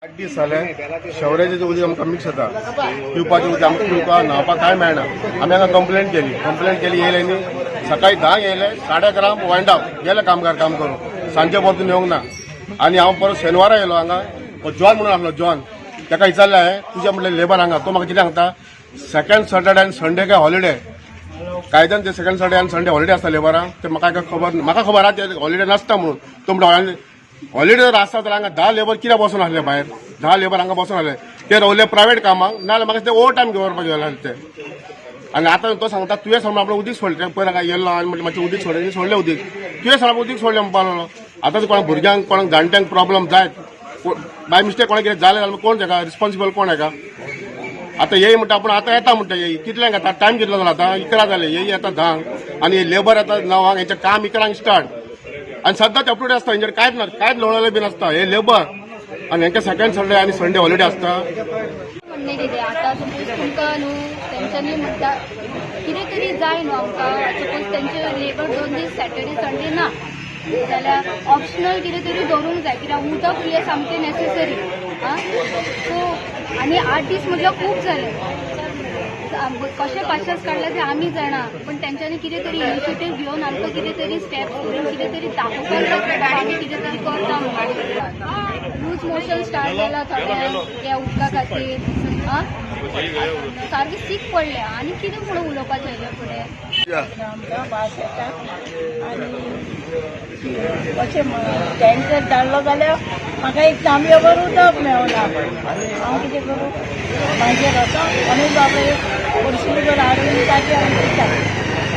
8 दीस जाले, शवराचें उदक आमकां मिक्स जाता. पिवपाचें उदक आमकां पिवपाक, न्हांवपाक कांय मेळना. आमी हांगा कंप्लेंट केली. कंप्लेंट केली, येयले न्ही. सकाळी 10क येयले, 11:30 वायंड अप गेले. कामगार काम करून सांजे परतून येवंक ना. आनी हांव परत शेनवारा येयलो हांगा. हो जॉन म्हणून आसलो जॉन, ताका विचारलें हांवें, तुजें म्हणलें लेबर हांगा. तो म्हाका कितें सांगता, सेकंड सॅटर्डे आनी संडे काय हॉलिडे. कायद्यान ते सेकंड सॅटर्डे आनी संडे हॉलिडे आसता लेबरांक. ते म्हाका काय खबर, म्हाका खबर आहा ते हॉलिडे नासता म्हणून. तो म्हणटा हॉलिडे जर आसता जाल्यार हांगा 10 लेबर कित्याक बसून आसले भायर? 10 लेबर हांगा बसून आसले, ते रावले प्रायवेट कामाक. नाजाल्यार म्हाका ते ओवर टायम घेवपाक गेले ते. आनी आतां तो सांगता, तुवें समज आपलें उदीक सोडलें. पयर हांगा येयलो आनी म्हणलें मातशें उदीक सोडलें. सोडलें उदीक तुवें, समज उदीक सोडलें म्हणपाक लागलो. आतां कोणाक भुरग्यांक, कोणाक जाणट्यांक प्रॉब्लम जायत, बाय मिस्टेक कोणाक कितें जालें जाल्यार कोण तेका रिस्पॉन्सिबल? कोण हेका? आतां येई म्हणटा, पूण आतां येता म्हणटा. येई कितल्यांक? आतां टायम कितलो जाला? आतां 11 जाले. येई येता 10क आनी लेबर येता 9क. हेंचें काम 11क स्टार्ट आनी सद्दां ते अपटूडेट आसता. हेंचेर कांयच ना, कांयच लोळलें बी नासता हे लेबर. आनी हेंकां सेकंड सॅटर्डे आनी संडे हॉलिडे आसता. म्हणणें कितें, आतां सपोज तुमकां न्हू तेंच्यांनी म्हणटा कितें तरी जाय न्हू आमकां. सपोज तेंचे लेबर 2 दीस सॅटर्डे संडे ना जाल्यार ऑप्शनल कितें तरी दवरूंक जाय, कित्याक उदक हें सामकें नेसेसरी. आं, सो आनी 8 दीस म्हटल्यार खूब जाले. कशें पाशेंस काडले ते आमी जाणा, पण तेंच्यांनी कितें तरी इनिशिएटीव घेवन आमकां कितें तरी स्टेप्स करून कितें तरी दाखोवपाक जाय की बाबा आमी कितें तरी करता म्हणून. लूज मोशन स्टार्ट जाला थोड्यांक ह्या उदका खातीर. आं, सारकी सीक पडल्या. आनी कितें म्हणून उलोवपाचें हेज्या फुडें? आमकां वास येता आनी कशें टँकर धाडलो जाल्यार म्हाका एक तांबयोभर उदक मेळना. हांव कितें करूं? मागीर वचोन कोणूय बाबा एक पर्शी भर हाडून ताजें हांव पिता.